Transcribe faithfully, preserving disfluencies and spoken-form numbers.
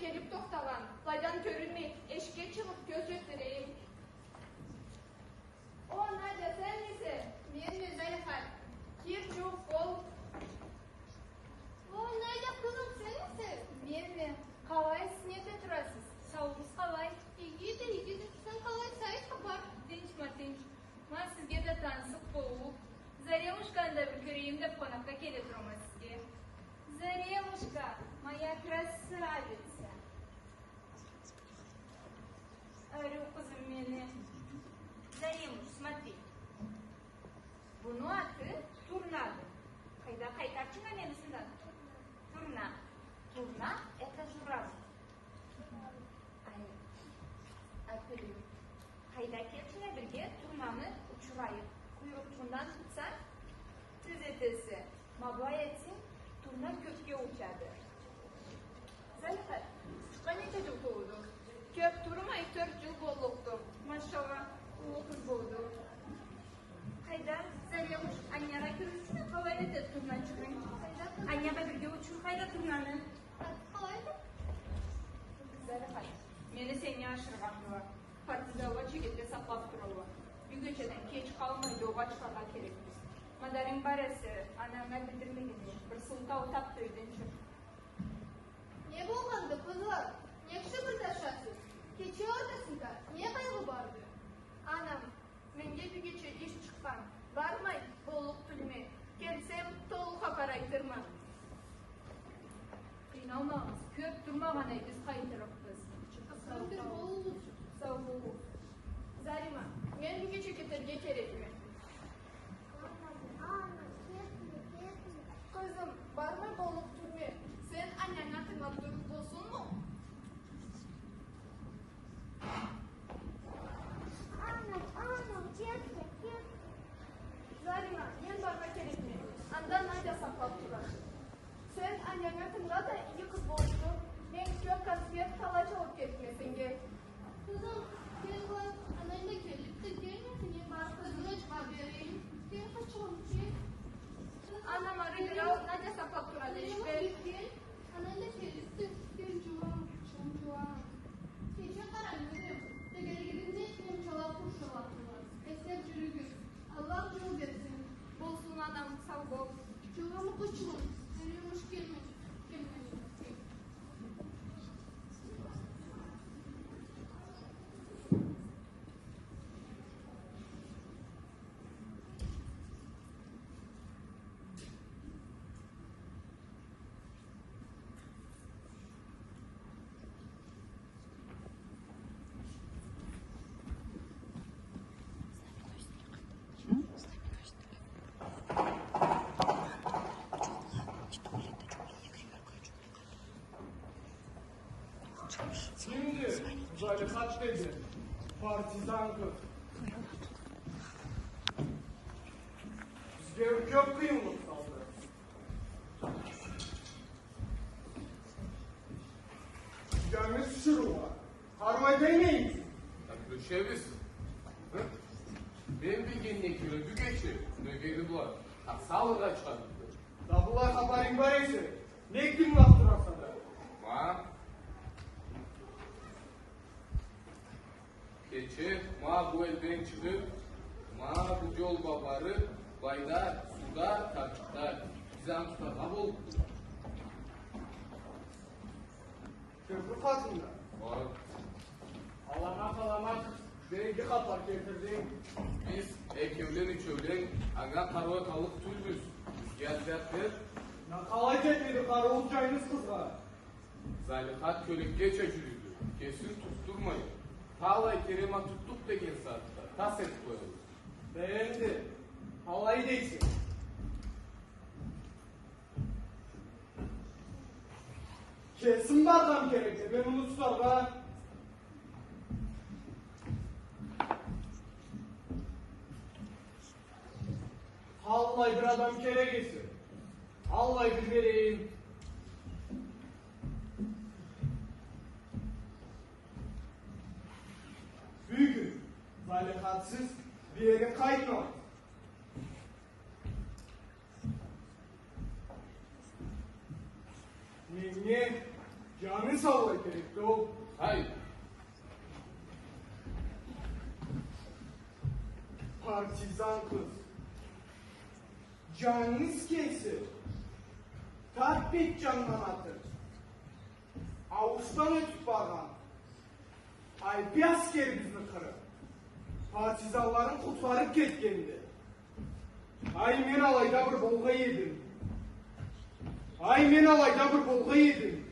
Келип тохтагъан. Былайдан кёрюнмей, эшикге чыгъып, кёз джетдирейим. О, Надя, сенмисе? Менме, Залихат. Кир, джууукъ бол. О, Надя, къызым, сенмисе? Менме. Къалайсыз, не эте турасыз? Сауугъуз къалай? Игиди, игиди. Сен къалайса, хапар? Тынчма, тынч. Ма сизге да танысыкъ боллукъ. Заремушканы да бир кёрейим деп, къонакъгъа келе турама сизге. Заремушка, моя красавица. Ариу къызым мени. Заремуш, смотри. Буну аты Турнады. Къайда, къайтарчы мени сындан. Турна. Турна — это журавль. Ай, аферин. Къайда, келчи, бирге турнаны учурайыкъ. Къуйрукъчугъундан тутсанг, тюз этесе. Ма былай этсенг, турна кёкге учады. Залихат, чыкъгъан ненча джыл болду? Кёп турмай, тёрт джыл боллукъду. Машалла, уллу къыз болду. Къайда, Заремуш, аннягъа кёргюзчюме, къалай этеди турначыгъын. Аннягъа бирге учур, къайда, турнаны. Къалайды? Залихат, мени сеннге ашыргъандыла. Партизанла чегетде сакълап туралла. Бюгечеден кеч къалмай джолгъа чыгъаргъа керекбиз. Мадарынг бар эсе, ананга билдирмегенлей. Бир сылтау тап да юйден чыкъ. Не болгъанды, къызла? Нек шыбырдашасыз? Кече ортасында не къайгъы барды? Анам, меннге бюгече иш чыкъгъан. Бармай боллукъ тюлме. Келсем, толу хапар айтырма. Къыйналмагъыз, кёп турмагъан эдигиз, къайтырыкъбыз. Сау болугъуз. Зарима, мен бюгече кетерге керекме. Къызым, бармай боллукъ тюлме. Сен аннанга тынгылап тур, болсунму? Анам, анам, кетди, кетди. Зарима, мен барыргъа керекме. Анда Надя сакълап турады. Сен аннанга тынгыла да, иги къыз болуп тур. Мен кёп конфет, колач алып келдим сеннге. Къызым, кел, къыз, ананг да келипди, кел, мен сеннге барып къызымы чыгъарып берейим. Кел, къызчыгъым, кел. Анам, ары бир ал, Надя сакълап турады эшикде. Кел, ананг да келипди, кел, джууам, джууам. Кече къарангыды, тёгерегибизни немчала къуршалладыла. Эслеп джюрюгюз. Аллах джол берсин. Болсун, анам, сау бол. Джууам, къызчыгъым, Заремуш келмеди, келмеди. Кимди Залихат деген партизан къыз? Бизге кёп къыйынлыкъ салды. Тюшгенбиз тиширыугъа. Къарыу этмеймисиз? Так, тюшебиз. Мен билгеннге кёре, бюгече нёгери бла таксы алыргъа чыгъады. Да былай хапарынг бар эсе, нек тынгылап тураса да? Ма. Кече ма бу элден чыгъып, ма бу джол бла барып, былайда, сууда, тапчыкъда, биз аны тутаргъа боллукъбуз. Кёпюр къатында. Бар. Аллахха саламат, бек иги хапар келтирдинг. Биз экеулен, ючеулен анга къарыу эталлыкъ тюлбюз. Бизге азият бер. Я къалай джетмеди къарыуубуз джайныз къызгъа? Залихат кёлекгеча джюрюйдю, кесин тутдурмай. Талай кере ма тутдукъ деген сагъатда тас этип къоялла. Энди, къалай дейсе? Кесим баргъан керекди, мен муну тутаргъа. Къаллай бир адам керек эсе, аллай бир берейим. Бюгюн Залихатсыз бери къайтмагъыз. Меннге Джаны саулай керекди ол. Хай. Партизан къыз. Джангыз кеси. Тап бек джаннан атыр. Ауушдан ётюб баргъан. Айпи аскерибизни къырыб, партизанларын къутхарыб кетгенди. Ай, мен алайда бир болгъай эдим. Ай, мен алайда бир болгъай эдим.